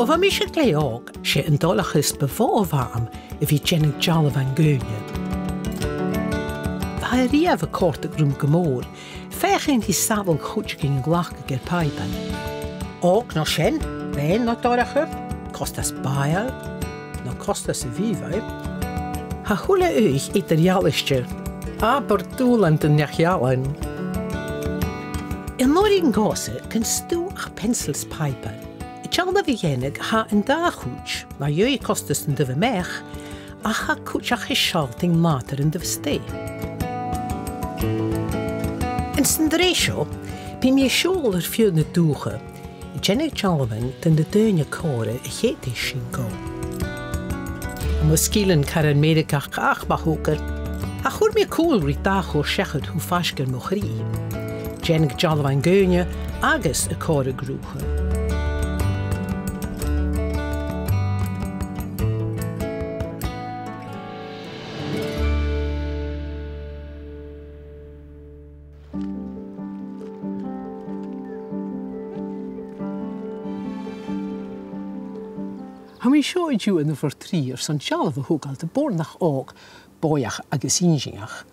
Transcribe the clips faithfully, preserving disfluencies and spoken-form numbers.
O bha mise glè òg, 's e an dorchadas bu mhotha a bh' agam a bhith a' dèanamh dealbhan dhaoine. Bha e riamh a' còrdadh rium gu mòr, feuchainn ri sàbhaladh cuideigin a ghlacadh air pàipear. Òg no sean, bean no dorcha, costas bàidheil, no costas a' bhìdh. Tha a h-uile ùidh eadar-dhealaichte, abair dùbhlan de neach-ealain. An uair a dh'fhàs mi, chan stuth ach peansail is pàipear. An dealbh a dhèanamh, tha an dà chuid, na dhèidh costas an taobh a-muigh, ach tha cuideachd a' sealltainn nàdar an taobh a-staigh. Anns an t-sreath seo, bidh mi a' siubhal air feadh na dùthcha, a' dèanamh dealbhan de na daoine còmhla a chì sinn gu. Tha mo sgilean car meirgeach ach ma thogras, ach chuir mi cùl ri dà chùrsa seachad cho faisg air mo chridhe. Dèanamh dealbhan dhaoine agus a' còmhradh riutha. Tha mi seo an-diugh ann am Port Rìgh airson dealbh a thogail do bhoireannach òg, bòidheach agus inntinneach.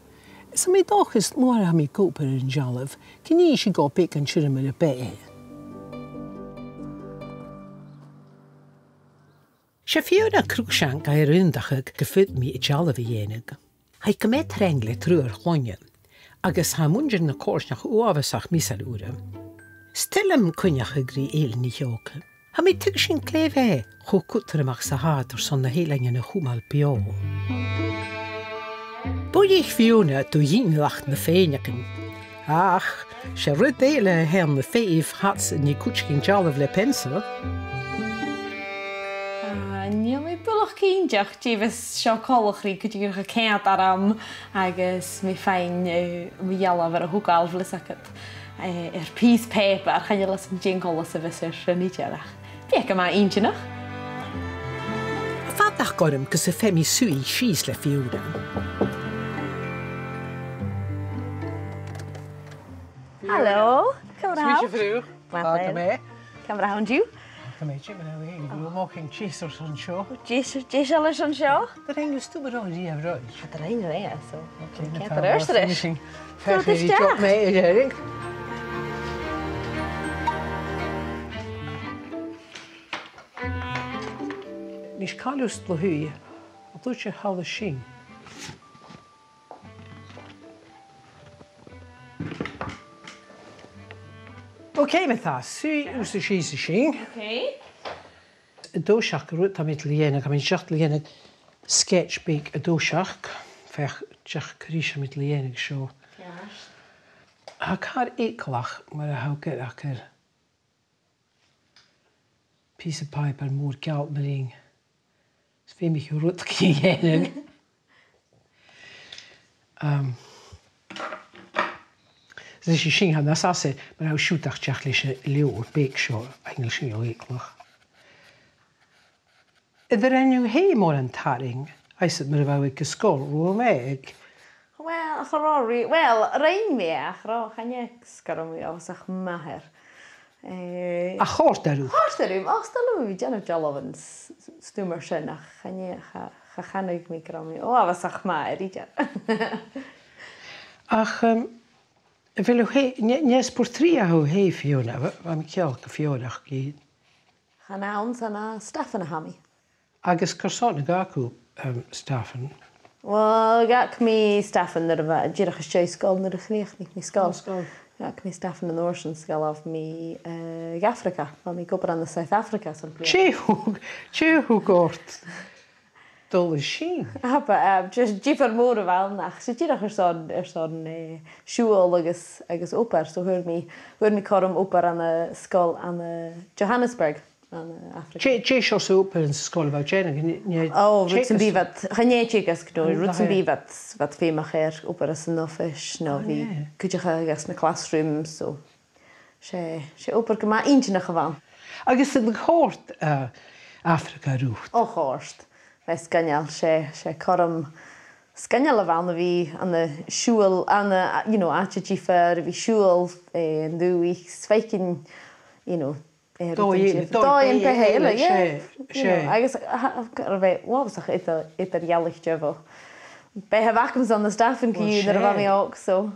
'S tha mi an dòchas nuair a tha mi ag obair air an dealbh, gun innis i dhomh beagan tìr mar a b' e. 'S e Fiona Cruickshank a tha air aontachadh gum faod mi an dealbh a dhèanamh. Tha i gu math trang le triùir chloinne, agus tha muinntir na coimhearsnachd uabhasach measail oirre. 'S toil leam coinneachadh ri Eilean NicEòchaidh. Tha mi a' tuigsinn glè mhath cho cudromach 's a tha iad airson na h-eileanan a chumail beò. Bhuail Fiona do ghinealach nam fèineagan. Ach 's e rud eile a th' ann nam fèidh fhad 's a nì cuideigin dealbh le peansail. Ah, chan eil mi buileach cinnteach dè bhios seo coltach ri, cuideigin a' coimhead orm agus mi fhìn, eh, mo dhealbh air a thogail, bheil fhios agad, eh, air pìos pàipear, chan eil fhios agam dè an coltas a bhios air sin idir, ach bidh e gu math inntinneach. Fada ach gorm gus am faigh mi suidhe sìos le Fiona. Hello. Ciamar a tha thu? Smaoinich thu. Math fhèin. Ciamar a tha thu an-diugh? Tha mi dìreach, bhruidhinn mi air an seo. Dè, dè seòrsa seo? Dè rinn thu, stùbadh an-diugh, right? Dè rinn thu, so. Okay, na ceart, tha, ar ais. Finishing. So, feuch a-rithist. Dè rinn mi, a Dheirdre? Nis, càit an do shuidh thu? An do shuidh thu thall an sin? Okay, ma-thà, suidh thusa sìos an sin. Okay. An toiseach, rud a tha mi a' dol a dhèanamh, tha mi an toiseach a' dol a dhèanamh sketch beag an toiseach, feuch dè chor a tha mi a' dol a dhèanamh seo. Ceart. Tha e car eagalach mar a tha thu ag ràdh air pìos pàipear mòr geal mar sin. Is feumaidh tu rudeigin a dhèanamh. Um, is e sin, tha e nas fhasa, mar a tha thu a' siubhal a-steach leis an leabhar beag seo, chan eil sin eagalach. An do rinn thu fhèin mòran tarraing, is mar a bha thu aig an sgoil, robh thu math aig? Well, cha robh ri-, well, rinn mi, ach cha robh, chan e sgoil a bha mi uabhasach math air. Eh, ach chòrd e riut? Chòrd e rium, ach 's toil leam a bhith a' dèanamh dealbhan s-, s-, stuth mar sin, ach chan e, cha, cha chanadh mi gun robh mi uabhasach math air idir. Ach, um, a bheil thu fhèin, an e, an e às Port Rìgh a tha thu fhèin, Fiona? Bha, bha mi a' ciallachadh gu Fionnach, gu Chan ann, 's ann à Stafainn a tha mi. Agus carson a dh'fhàg thu, um, Stafainn? Well, dh'fhàg mi Stafainn nuair a bha, dìreach às dèidh sgoil, nuair a chrìochnaich mi sgoil. Ò, sgoil. Dh'fhàg mi Stafainn an uair sin 's dh'fhalbh mi, eh, gu Afraga. Bha mi ag obair ann an South Africa san bhliadhna. Dè thug, dè thug ort dol an sin? Abair, eh, just diofar mòr a bh' ann, ach 's e dìreach airson, airson, eh, siubhal agus, agus obair. So fhuair mi, fhuair mi cothrom obair ann an sgoil ann an Johannesburg, ann an Afraga. Dè, dè seòrsa obair anns an sgoil a bha thu a' dèanamh? An e, an e teagasg? Rud sam bith a bha, chan e teagasg, no, rud sam bith a bha, a bha feumach air, obair anns an oifis, no bhith cuideachadh anns na classrooms, so. 'S e, 's e obair gu math inntinneach a bh' ann. Agus an do chòrd, eh, Afraga riut? Ò, chòrd. Bha e sgoinneil, 's e, 's e cothrom sgoinneil a bh' ann a bhith ann an siubhal, ann an, you know, àite diofar, a bhith a' siubhal, eh, an dùthaich, 's faicinn, you know, eh, Dòigh eile, dòigh, dòigh eile, dòigh eile, yeah, 's e, you know, agus, a, a, a bha e uabhasach eadar-, eadar-dhealaichte bho. Bha e a' faighinn son na stafainn co-dhiù nuair a bha mi òg, so.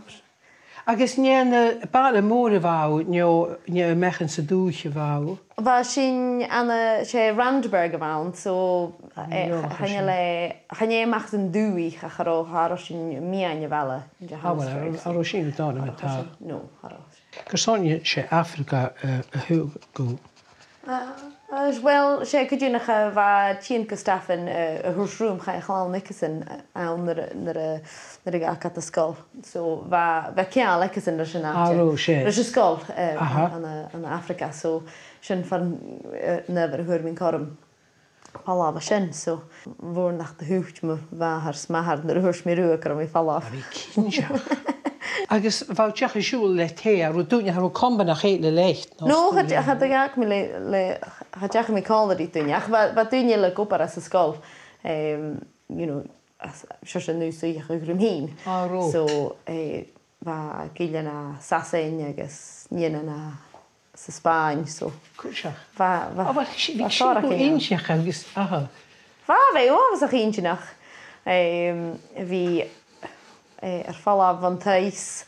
Agus an e na bàrr mòr a bh' ann, no, no meadhan san dùthaich a bh' ann? Bha sinn ann an, 's e Randburg a bh' ann, so, eh, chan eil e, chan e a-mach san dùthaich ach cha robh, cha robh sinn meadhan a' bhaile, de Johannesburg, so. Cha robh sinn dona, cha robh sinn, no, cha robh. Carson a tha Afraga, eh, a thug thu? Ah, ah, well, 's e cuideachd a bha tighinn gu stafainn, eh, a thuirt rium, chaidh a' chlann aigesan, eh, ann nuair, nuair, nuair a dh'fhàg iad an sgoil. So, bha, bha ceangal aigesan leis an àite. Ah, robh, 's e. Leis an sgoil, eh, ann an, ann an Afraga. So, sin far, eh, an adhbhar a fhuair mi an cothrom falbh à sin. So, bha e nach do thuit mo mhàthair 's m' athair nuair a thuirt mi riutha gun robh mi a' falbh. Bha mi cinnteach. Agus bha thu a' dol a shiubhal le tè, an robh duine, an robh companaich eile leat? No, cha, cha do dh'fhàg mi le, le, cha deach mi còmhla ri duine. Ach bha, bha daoine eile ag obair anns an sgoil, em, you know, anns, seòrsa na h-aosa a th' agam fhìn. Ah, robh. So, eh, bha gillean à Sasainn agus nigheanan à sa Spàinn, so. Cuideachd. Bha, bha, bha sònraichte inntinneach agus, aha. Bha, bha e uabhasach inntinneach. Em, bhith, eh, air falbh bhon taigh 's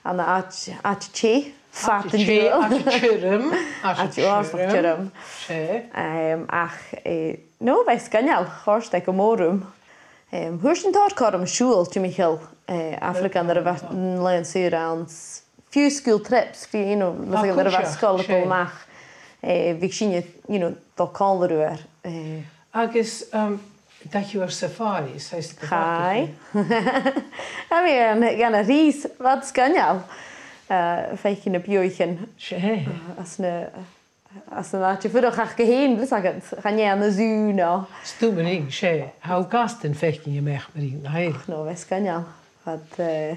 ann an àite, àite teth, fad an t-siubhail. Àite teth, àite tioram, àite tioram. Àite uabhasach tioram. 'S e. Em, ach, eh, no, bha e sgoinneil, chòrd e gu mòr rium. Em, fhuair sinn tòrr cothrom a' siubhal timcheall, eh, Afraga nuair a bha an làn-saora ann. Fiù 's school trips, fiù, you know, nuair a bha sgoil a' dol a-mach, eh, bhiodh sinne, you know, a' dol còmhla riutha, eh. Agus, um, an deach thu air safaris, tha fhios agad? Chaidh. Tha mi air, air a-rithist, bha e sgoinneil, eh, faicinn na beathaichean. 'S e. Eh, anns na, anns an àite a' fuireach aca fhèin, tha fhios agad, chan e ann an zoo no. 'S dòcha mar sin, 's e. Tha e gasta faicinn a-mach mar sin, nach eil? Ach no, bha e sgoinneil. Bha, eh,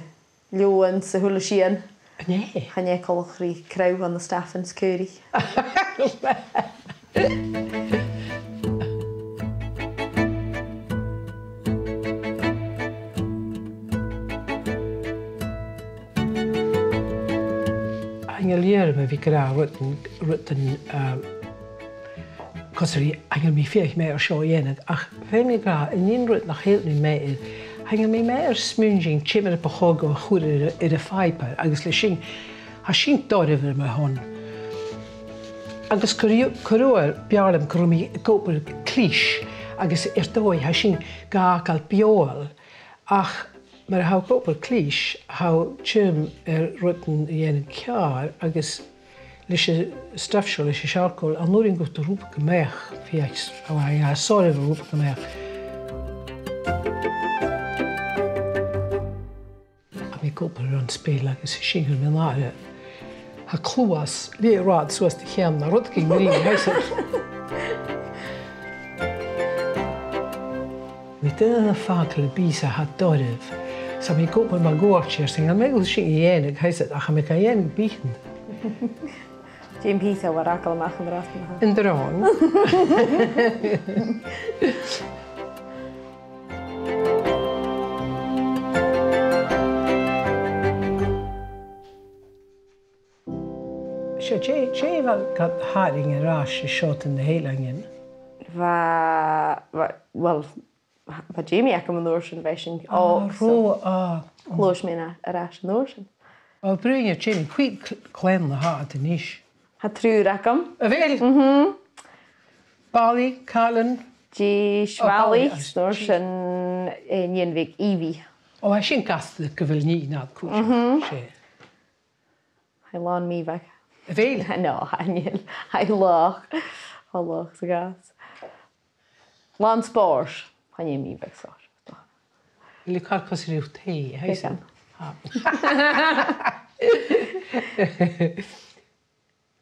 leòmhann 's a h-uile sìon. An e? Chan e coltach ri crodh ann an stafainn 's caoraich. Chan eil iarraidh orm a bhith ag ràdh rudan, rudan, um, cosairí, chan eil mi fiadhaich math air seo a dhèanamh, ach feumaidh mi ràdh, an aon rud nach eil mi math air, chan eil mi math air smaointinn ciamar a bu chòir dhomh a chur air, air a' phàipear, agus leis sin, tha sin doirbh air mo shon. Agus corra, corra uair, b' fheàrr leam gun robh mi ag obair clis, agus air dòigh, tha sin ga fhàgail beòthail, ach mar a tha thu ag obair clis, tha thu a' tighinn air rudan a dhèanamh ceàrr, agus leis an stuif seo, leis an t-searcóil, an urrainn dhut rud beag a-mach, feuch, a bhith a' soirbheachadh rud beag a-mach. Tha mi ag obair air an speil agus sin gur mi an-àirde. Tha cluas, leth-rathad suas do cheann, no rudeigin mar sin, tha fhios agad. Bidh daoine a' fàgail pìosan a tha doirbh. 'S tha mi ag obair mar ghuairtear, 's chan eil mi ag iarraidh sin a dhèanamh, tha fhios agad, ach tha mi ga dhèanamh bìdean. Dè am pìos a bha thu air fhàgail a-mach an-dràsta? An drone. Seo, dè, dè bha gad tharraing air ais an seo dha na h-eileanan? Bha, bha, well, bha Jamie agam an uair sin, bha sinn, ah, so, robh, ah, ghluais mi na, air ais an uair sin. Ò, bruidhinn air Jamie, cò mheud cl-, clann a th' agad a-nis? Tha triùir agam. A bheil? Mhm. Balaidh, Cailean? Dithis, ò, Balaidh, Balaidh, an uair sin, eh, nighean bheag, Evie. Ò, tha sin gasta gu bheil nighean agad cuideachd. Mhm. 'S e. Tha i làn mìorbhaig. A bheil? No, chan eil. Tha i laghach. Tha i laghach sa ghas. Làn spòrs. Chan eil i mìorbhaig sònraichte. Bheil i car cosaireachd teth, tha fhios agad? Bheil. Ah.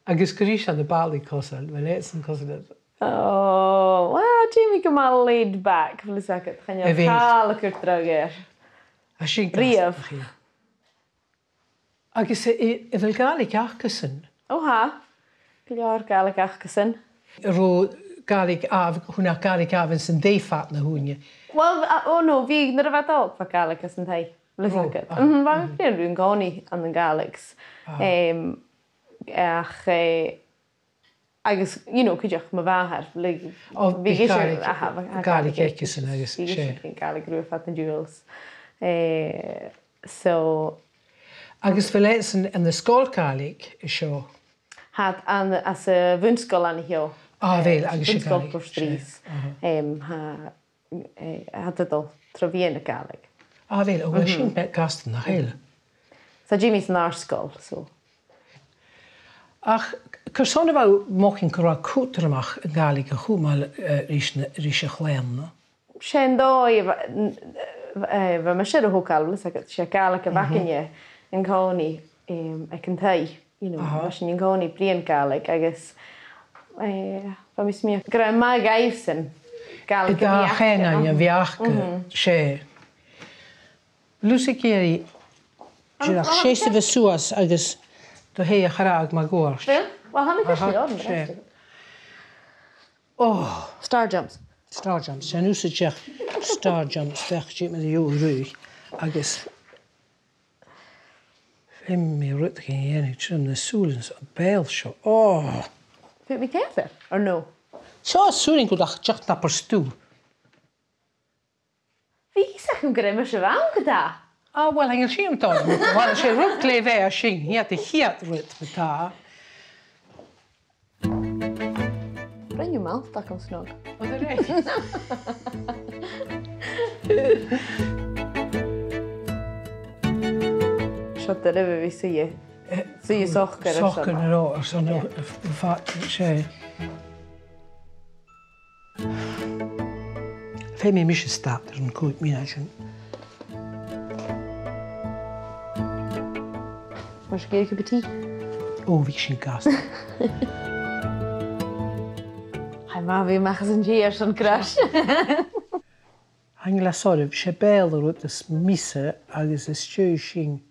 Agus cò ris a tha na balaich cosail, a bheil iadsan cosail? Oh, well, Jamie gu math laid back, a bheil fhios agad, chan eil càil a' cur dragh air. A bheil? Tha sin gasta, nach eil? Agus a, a, a bheil Gàidhlig acasan? Ò, tha. Gu leòr Gàidhlig acasan. An robh Gàidhlig, a, chunnaic Gàidhlig agaibh san taigh fad na h-ùine? Well, a, ò no, bha, nuair a bha iad òg, bha Gàidhlig san taigh. Robh, a. Mhm, bha mi a' bruidhinn an-còmhnaidh ann an Gàidhlig. A. Em, ach, eh, Agus, you know, cuideachd mo mhàthair, like, bha Gàidhlig, aha, bha Gàidhlig aigesan agus bha ise a' Gàidhlig riutha fad an t-siubhail. Eh, so. Agus a bheil e san, ann an sgoil Ghàidhlig an seo? Tha, ann, anns a' bhun-sgoil an seo. Ah, a bheil, agus Bun-sgoil Port Rìgh. Aha. Em, tha, eh, tha iad a' dol tro mheadhan na Gàidhlig. Ah, a bheil, o, bha sin beag gasta, nach eil? Tha Jimmy san àrd-sgoil, so. Ach carson a bha thu a' mothachadh gun robh e cudromach a' Ghàidhlig a chumail, eh, ris na, ris a' chloinn? 'S e an dòigh a bha, eh, bha mise air a thogail, 's e Gàidhlig a bh' againne an-còmhnaidh, em, aig an taigh, you know, bha sinn an-còmhnaidh a' bruidhinn Gàidhlig agus, eh, bha mi a' smaoineachadh gun robh e math dhaibhsan Gàidhlig a bhith aca. Dà cheann a bhith aca, 's e. Lucy Carey, dìreach seasamh suas agus do thè a chrathadh mun cuairt. Well, well, tha mi a' smaoineachadh, oh. Star jumps. Star jumps. 'S e an uair sin a' dèanamh star jumps, feuch dè mar a gheibh thu ruith. Agus feumaidh mi rudeigin a dhèanamh tro na sùilean sa bheul seo. Oh. Put me together, or no? Seo, sùilean gu dach, dach na pàirt stù. Bha fhios agam gun robh mise a' faighinn gu dà. Ah, well, chan eil sin a' dol. Well, 's e rud glè mhath a tha sin, a' chiad, a' chiad rud a tha. Rinn thu m' fhalt agam snog. An do rinn? Seo duilich a bhith a' suidhe, eh, suidhe socair airson. Socair airson, eh, fad, 's e. Feumaidh mise stad airson còig mionaidean. Mar sin, cupa tì? Ò, bhiodh sin gasta. Tha e math a bhith a-mach às an tì airson greis. Chan eil e soirbh, 's e Beurla an rud as miosa agus às dèidh sin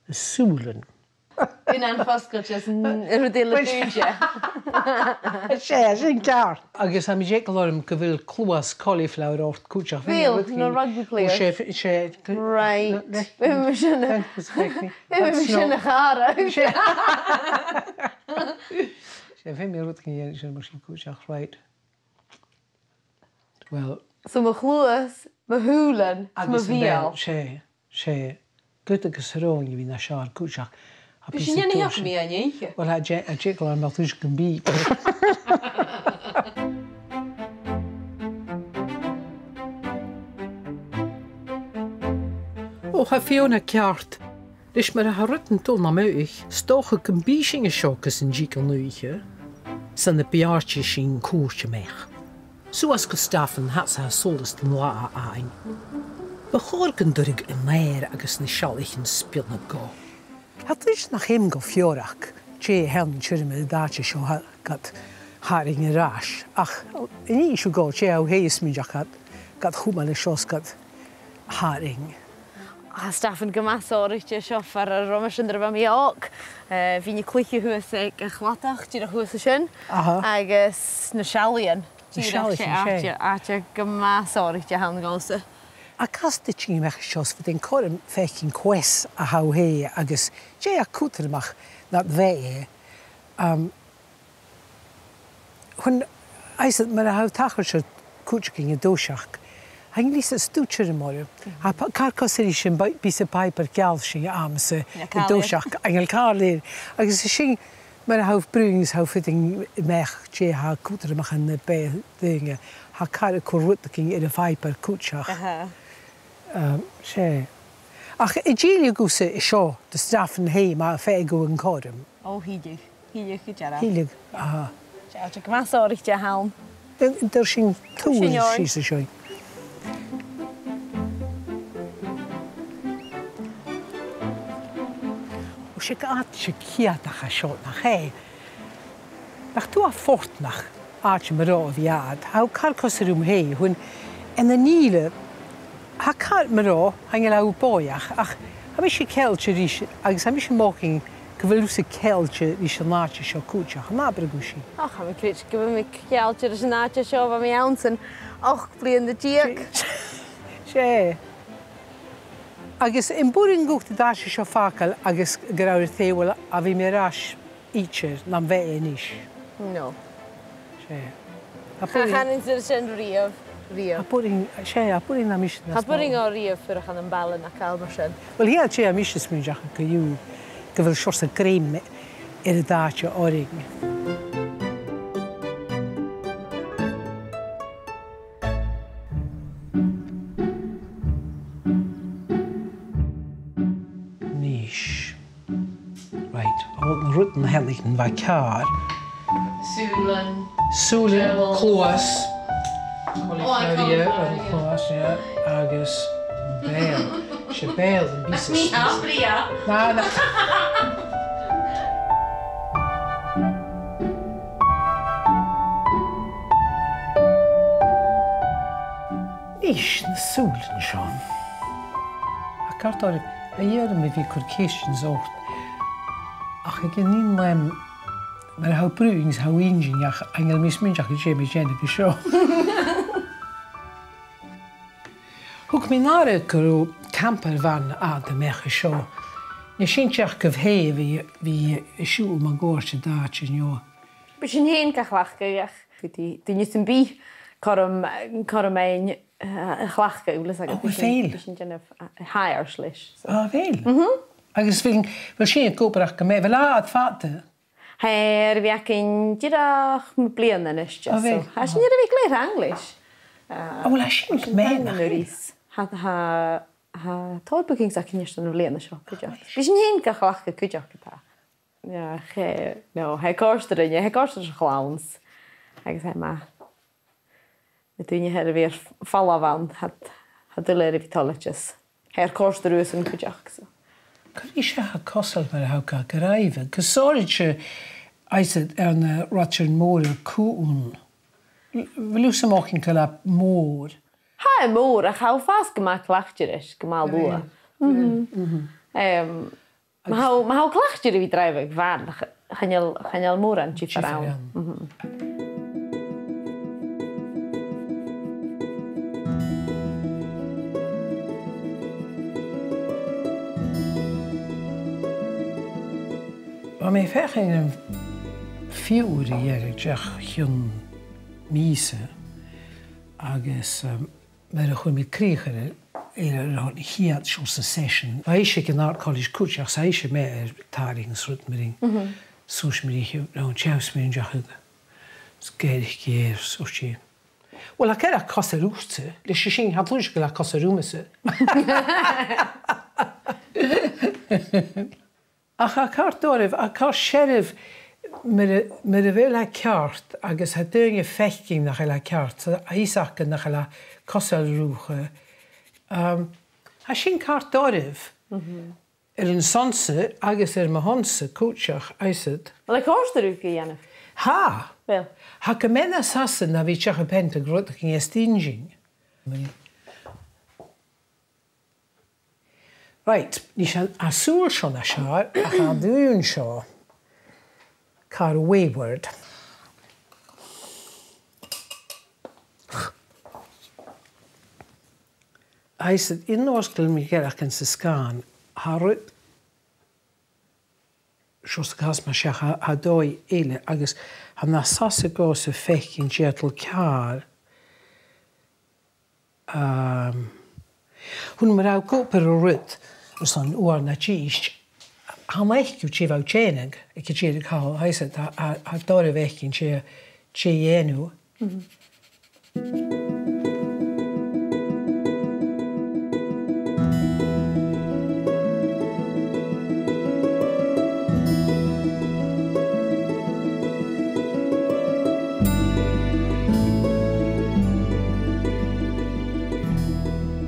na sùilean. Gun an fosgailte 's an rud eile. Well, dùinte. 'S e, sin ceart. Agus tha mi a' dèanamh gu leòr gu bheil cluas cauliflower ort cuideachd. Bheil, na rugby players. 'S e, 's e, right. Bidh mi sin a, bidh mi sin a chàradh. 'S e, feumaidh mi rudeigin a dhèanamh sin mar sin cuideachd, right. Well. So mo chluas, mo shùilean, agus mo bheul. 'S e, 's e. Gu dè agus sròn a bhith nas fheàrr cuideachd. Bidh sin a' dèanamh mi an oidhche. Well, a' dè-, a' dèanamh gu leòr mòr thuas gum bi. Ò, tha Fiona ceart. Leis mar a tha rudan a' dol nam aghaidh, 's dòcha gum bi sinn an seo gus an deicheamh an oidhche, 's ann a b' fheàrr dhuinn sinn cuairt a-mach. Suas gu Stafainn, tha e a' solas an latha fhaighinn. Bu chòir gun toireadh an aoir agus na seallaidhean spionnadh dhomh. Tha e dìreach nach eil mi gu feòrach dè th' ann an tioram air an àite seo, tha, gad tharraing air ais. Ach an innis thu dhomh dè tha thu fhèin a' smaoineachadh gad, gad chumail an seo 's gad tharraing. Tha Stafainn gu math sònraichte seo far an robh mise nuair a bha mi òg. Eh, bhithinn a' cluiche shuas aig a' chladach, dìreach shuas an sin. Aha. Agus na seallaidhean. Na seallaidhean, 's e. Dìreach, 's e àite, àite gu math sònraichte a th' ann dhòmhsa. Agus tha e a' tighinn a-mach an seo 's bidh an cothrom faicinn cò às a tha thu fhèin agus dè tha cudromach nad bheatha. Um, Chun, is mar a tha thu a' tachairt air cuideigin an toiseach, chan eil fhios agad dè tha tioram oirre. Tha pa-, car cosgail ris an bi-, pìos pàipear geal sin a th' agamsa an toiseach, chan eil càil air. Agus 's e sin mar a tha thu a' bruidhinn 's a tha thu a' faighinn a-mach dè tha cudromach ann am beatha daoine. Tha car a' cur rudeigin air a' phàipear cuideachd. Aha. Um, 's e. Ach an tèid thu gu seo, seo, do Stafainn fhèin, ma dh'fheuch thu an cothrom? Ò, thèid. Thèid gu dearbh. Thèid, aha. Tha e gu math sònraichte a th' ann. An, an toir sinn tùs sìos an seo? Ò, 's e àite ceudna a tha seo, nach e? Nach tu a' faighinn àite mar a bhiodh iad, tha car cosgail rium fhèin, chun an-diugh, tha car mar a, chan eil e bòidheach, ach tha mise ceangailte ris, agus tha mise a' mothachadh gu bheil thusa ceangailte ris an àite seo cuideachd, an abair thu sin? Ach, tha mi a' creidsinn gu bheil mi ceangailte ris an àite seo, bha mi ann san ochd bliadhna deug. 'S e. Agus am b' urrainn dhut an t-àite seo fàgail agus gun robh thu ag ràdh, uill, bidh mi air ais idir nam bheatha a-nis? No. 'S e. Cha chanainn-sa sin riamh, riamh. Cha b' urrainn, 's e, cha b' urrainn dhomh mise na... Cha b' urrainn dhomh riamh fuireach ann am baile no càil mar sin. Uill, tha e, tha mise a' smaoineachadh gu bheil, gu bheil seòrsa greim air an t-àite oirnn. Nis. Right, o, na rudan a thàinig nam bheachd-sa. Sùilean. Sùilean, cluas. Cauliflower, cauliflower, yeah. Cluas, yeah. Agus bèil. 'S e bèil am pìos as miosa. Bèil. Na, na. Nis, na sùilean seo. Tha e ceart gu leòr, a dh'iarr mi a bhith a' cur ceistean ort. Ach aig an aon àm, mar a tha thu a' bruidhinn, tha thu inntinneach, ach chan eil mi a' smaoineachadh gu dè mi a' dèanamh an seo. Thug mi an aire gun robh camper van agad a-mach an seo. Nì sin dìreach gu bhith, bhith, bhith a' siubhal mun cuairt an àite an seo. Bidh sinn fhèin ga chleachdadh, ach bidh daoine sam bith cothrom, cothrom fhaighinn, eh, a chleachdadh, eòlas aca. Ò, bidh sinn, bidh sinn a' dèanamh, eh, hires leis, so. Ò, a bheil? Mhm. Agus bheil, bheil sin ag obair gu math, bheil e fada? Tha e air a bhith againn dìreach mu bhliadhna a-nis, so. Ò, bheil? Tha sinn air a bhith glè thrang leis. Ò, uill, tha sin gu math, nach eil? Tha, tha, tha tòrr bookings againn airson na bliadhna seo, cuideachd. Bidh sinn fhèin ga chleachdadh cuideachd, ge-tà. Yeah, tha, no, tha e a' còrdadh rinn, tha e a' còrdadh ris a' chlann. Agus tha e math. Na daoine a tha air a bhith air falbh ann, tha, tha iad uile air a bhith toilichte. Tha e a' còrdadh riuthasan cuideachd, so. Cò ris a tha e cosail mar a tha thu ga ghràdhachadh? Gu sònraichte, is e, ann an, eh, rudan mòra cùl. Bheil thusa a' mothachadh gu bheil e mòr? Tha e mòr, ach tha thu a' fàs gu math cleachdte ris, gu math luath. Mhm. Mhm. Em, Ma tha, ma tha cleachdte ri bhith a' dràibheadh van, ch-, chan eil, chan eil mòran diofar ann. Mhm. Bha mi a' feuchainn ri fiughair a dhèanamh dìreach o chionn mìosa agus, um, mar a chuir mi crìoch air, air, air a' chiad seòrsa session. Bha ise aig an Art College cuideachd, 's bha ise math air tàirneanachadh is rudan mar sin. Mhm. Shuas mar a bha, an teas mi an deach ag, 's gèill, gèill, shuas i. Uill, tha e car cosail riutsa, leis a sin, tha e a' tuigsinn gu bheil e cosail riumsa. Ach tha e ceart gu leòr, tha e ceart gu leòr mar a, mar a bheil e ceart agus tha daoine a' faicinn nach eil e ceart, so tha fhios aca nach eil e cosail riutha. Um, tha sin ceart gu leòr. Mhm. Air an son-sa agus air mo shon-sa cuideachd, is it? Uill, tha e a' còrdadh riut a dhèanamh. Tha. Uill. Tha e gu math nas fhasa na bhith a' dol a pheantadh rudeigin a tha a' tighinn. Right, nì sinn an sùil seo nas fheàrr, ach an dùil seo, car wayward. Is it, an uair a chuir mi gearradh anns an sgàth, tha rud, seo 's a chas mar seo, tha, tha dòigh eile, agus tha e nas fhasa dhòmhsa faicinn dè tha dol ceàrr. Um, chionn mar a tha thu ag obair air rud airson uair no dithis, tha e math gu bheil thu a' dèanamh, aig an deireadh thall, tha fhios agad, tha, tha, tha dòigh a bhith fhaicinn dè, dè dhèanamh. Mhm.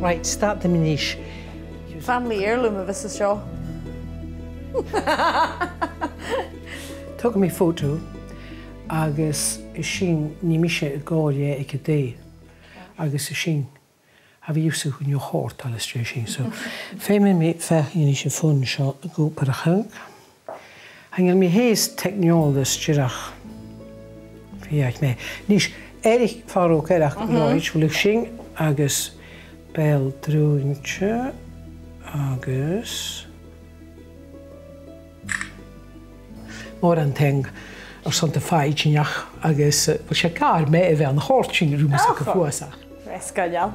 Right, start the minish. Family heirloom a bhios an seo. Thog mi photo agus sin, nì mise a' gabhail dheth aig an taigh. Agus sin, tha mi a' smaoineachadh gun do chòrd e, tha mi a' smaoineachadh sin. So, feumaidh mi feuchainn ris a' fòn seo a dh'obrachadh. Chan eil mi fhèin teicneòlas dìreach. Feuch mi. Nis, Eric Farrell, Eric Lloyd, bheil sin agus bèil draoidheachd agus mòran taing. Airson do phàigheadh, agus, eh, bha e gu math math a bhith a' toirt sin rium-sa gu h-uabhasach. Bha e sgoinneil.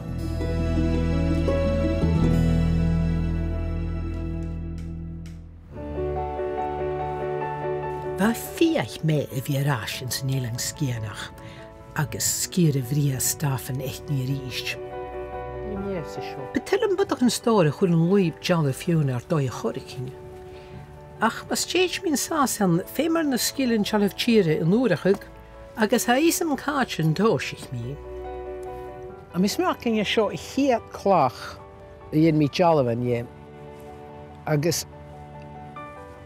Bha e fìor mhath a bhith air ais anns an Eilean Sgitheanach agus sgìre a bhruidhinn Stafainn aig an aon àm a-rithist. Bha tuilleadh budach an stòr a chuir an lùib dealbh Fionn air dòigh air choreigin. Ach mus tèid mi an sàs ann, feumaidh na sgilean dealbh-tìre an ùrachadh, agus tha fhios agam càit an tòisich mi. Tha mi a' smaoineachadh gur e seo a' chiad chlach a rinn mi dealbhan dheth. Agus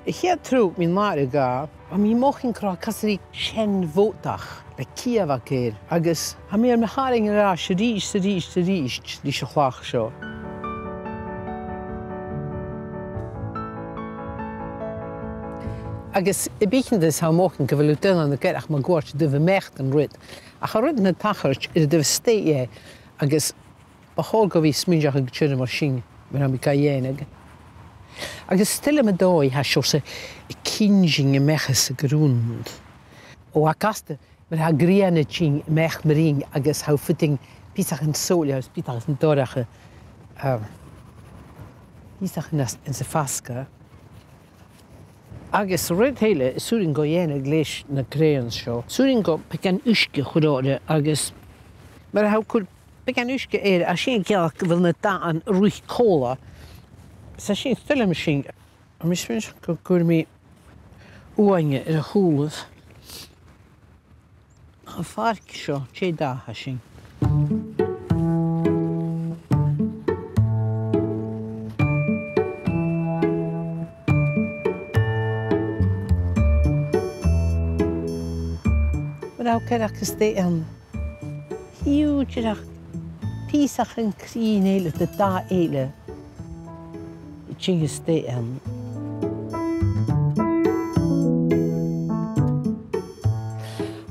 a' chiad turas mi an làthair a ghabh, bha mi a' mothachadh gu robh e casraidh seann bhodach le ciabag air, agus tha mi air mo tharraing air ais a-rithist, a-rithist, a-rithist ris a' chlach seo. Agus am beachd-sa, tha mi a' mothachadh gu bheil thu daonnan a' gearradh mun cuairt a-mach air an rud, ach tha rudan a' tachairt air an taobh a-staigh dheth, agus bu chòir gum bi smaoineachadh aig turas mar sin, mar a tha mi ga dhèanamh. Agus 's toil leam an dòigh a tha seo a' cinntinn a-mach às a' ghrunnd. O, tha e gasta, mar a tha grian a' tighinn a-mach mun cuairt agus tha thu a' faighinn pìosachan sòlaidh, pìosachan dorcha, um, pìosachan anns, anns a' phasgadh. Agus rud eile as urrainn dhomh dhèanamh leis na crayons seo, 's urrainn dhomh beagan uisge a chur orra agus mar a tha thu a' cur beagan uisge air, tha sin a' ciallachadh gu bheil na dathan a' ruith còmhla. 'S e sin, 's toil leam sin. Tha mi a' smaoineachadh gun cuir mi uaine air a' chùlaibh. Am faic seo, dè an dath a tha sin. Mar a tha caraid a-staigh ann. Chì thu dìreach pìosachan cruinn eile de dhath eile a' tighinn a-staigh ann.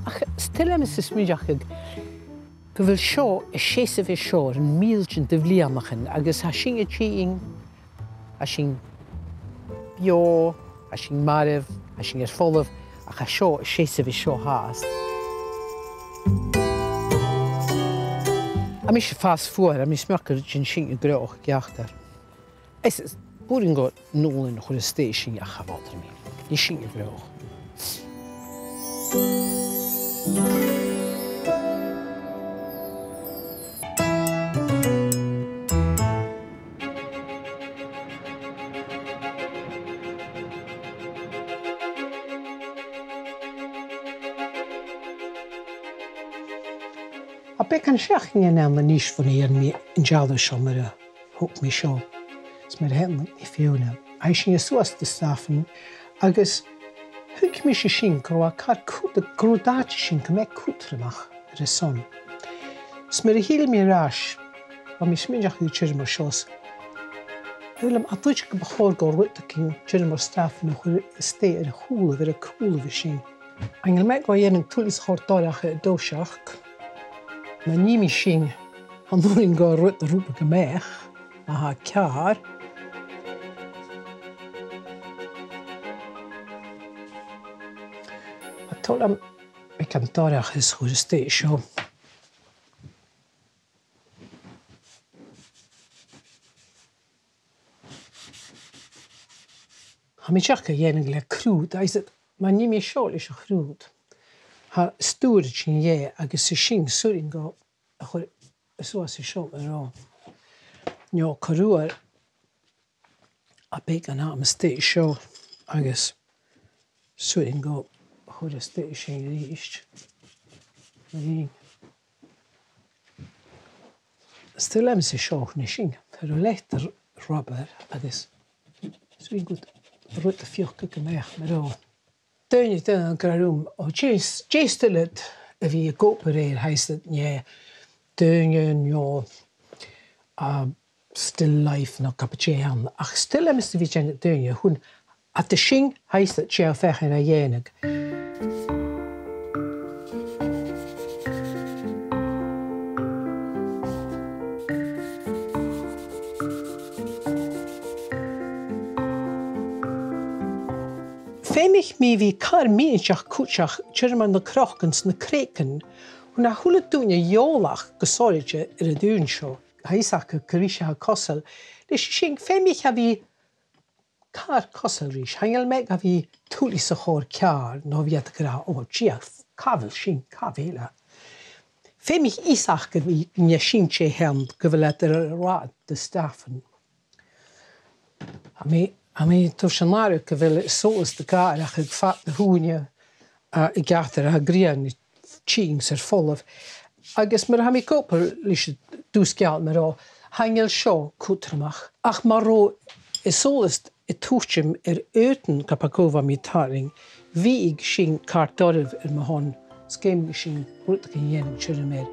Ach 's toil leamsa smaoineachadh gu bheil seo a' seasamh air seo air mìltean de bhliadhnaichean agus tha sinn a' tighinn, tha sinn beò, tha sinn marbh, tha sinn air falbh, ach tha seo a' seasamh air seo fhathast. Tha mise a' fàs fuar, tha mi a' smaoineachadh gun dèan sinn an gnothach ceachtar. Is, is, b' urrainn dhomh an uallach a chur a-staigh an sin ach cha bhothaich mi. Nì sinn an gnothach. Tha beagan seachdain ann a-nis bhon a dhèanamh mi an dealbh seo mar a thog mi seo. Is mar a thàinig Fiona, chaidh sinn suas do Stafainn, agus thuig mise sin gun robh e car cud-, gun robh an t-àite sin gu math cudromach air a son. Is mar a thill mi air ais, bha mi a' smaoineachadh air turas mar seo, is, uill, tha mi a' tuigsinn gum bu chòir gu robh rudeigin, turas mar Stafainn, a chur a-staigh air a chùlaibh, air a cùlaibh an sin. Chan eil mi a' dol a dhèanamh tuilleadh 's a chur dorcha air an toiseach. Ma nì mi sin, chan urrainn dhomh an rud a rùbadh a-mach, ma tha e ceàrr. Tha toil leam beagan dorcha a chur a-staigh an seo. Tha mi dìreach ga dhèanamh le crùd, agus ma nì mi seo leis a' chrùd, tha stùir a' tighinn dheth agus 's e sin 's urrainn dhomh a chur suas an seo mar-thà. No corruair, a' beagan àm a-staigh an seo agus 's urrainn dhomh a chur a-staigh an sin a-rithist. Mar sin. Is toil leamsa seo a-nis, sin, tha e ro leatha air rubair agus 's urrainn dhut an rud a phiocadh a-mach mar-thà. Daoine, daoine ag ràdh rium, o, dè, dè 's toil leat a bhith ag obair air, tha fhios agad, nì daoine, no, a, still life no ge b' e dè th' ann. Ach 's toil leamsa a bhith a' dèanamh daoine, chun a tha sin, tha fhios agad, dè tha thu a' feuchainn ri dhèanamh. Feumaidh mi bhith car mì-innseach cuideachd, tioram air na crogan 's na creagan, chionn tha a h-uile duine eòlach gu sònraichte air an aon seo. Tha fhios aca gur ise a tha cosail. Leis sin, feumaidh e bhith car cosail ris. Chan eil mi a' gabhail tuilleadh sa chòrr ceàrr, no bidh iad ag ràdh, "O, Dia, càit a bheil sin, càit a bheil e?" Feumaidh fhios aca bhith gun e sin tè a th' ann, gu bheil iad air an rathad a-staigh. Tha mi, tha mi toirt an aire gu bheil e solas de ghàireachdainn aig fad na h-ùine, a, a' geata a' ghrian, tìngs air falbh. Agus mar a tha mi ag obair leis an dùsg-ealain, mar a, chan eil seo cudromach. Ach mura robh e solas a' tuiteam air aodann Gapagova mi tarraing, bhiodh sin car doirbh air mo shon, 's gum biodh sin rudeigin a dhèanadh tioram air.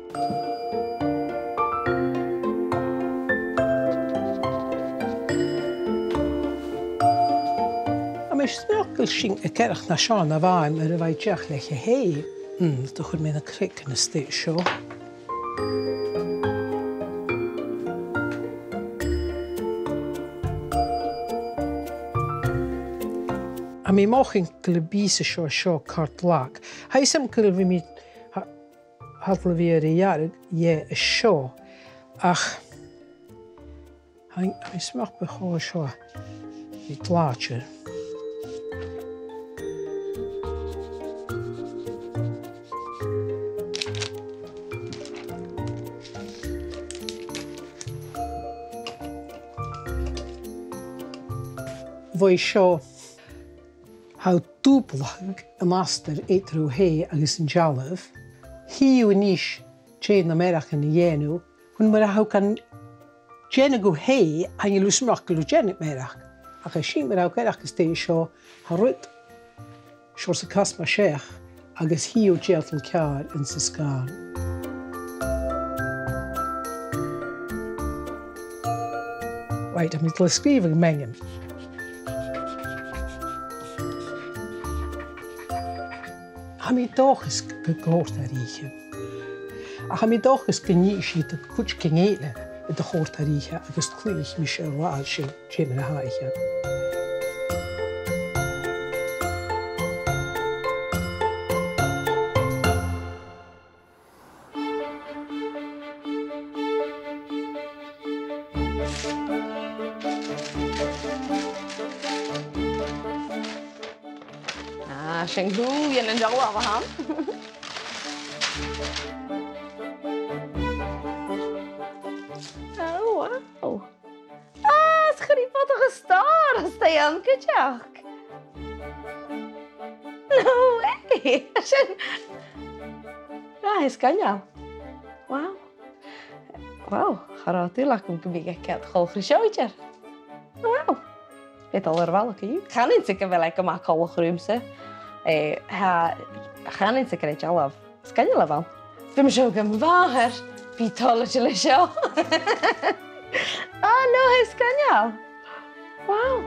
Tha mi a' smaoineachadh gu bheil sin a' coireach nas fheàrr na bha e nuair a bha e dìreach leatha fhèin. Mm, do chuir mi na creagan a-staigh seo. Tha mi a' mothachadh gu bheil am pìos seo, seo car lag. Tha fhios agam gu bheil mi, tha, tha e a' dol a bhith air a ghearradh, yeah, an seo. Ach, tha, tha mi a' smaoineachadh gum bu chòir seo a bhith làidir. Bho seo, tha thu a' dùblachadh an astar eadar an taigh agus an dealbh. Chì thu a-nis dè na mearachdan a dhèanadh, chionn mar a tha thu gan dèanamh gu taigh, chan eil thu a' smaoineachadh gu bheil thu a' dèanamh mearachd. Ach a' sin mar a tha thu a' coireachd a-staigh seo, tha rud seòrsa cas mar seo, agus chì thu dè tha ceàrr anns an sgàthan. Right, tha mi a' dol a sgrìobhadh m' ainm. Tha mi an dòchas gu, gu, gu còrd e rithe. Ach tha mi an dòchas gun tèid sibh a dh'fhaicinn cuideigin eile a chòrdas rithe agus cluinnidh mise a' ràdh sin, dè mar a tha e. Ah, sin thu, dèan an dealbh a th' ann. Oh, wow. Ah, 's chuir i bodach an stòr a-staigh ann cuideachd. No way! Sin, ah, is sgoinneil. Wow. Wow, cha robh dùil agam gum biodh aig iad coltach ri seo idir. Wow. Bidh e a' dol air ball, ach chan eil fhios agam gu bheil e gu math coltach riumsa. Eh, tha, chan eil fhios agam gur e dealbh sgoinneil a bh' ann. Bidh mise ag ràdh gu bheil mo mhàthair, bidh i toilichte le seo. Ah, no, tha e sgoinneil. Wow.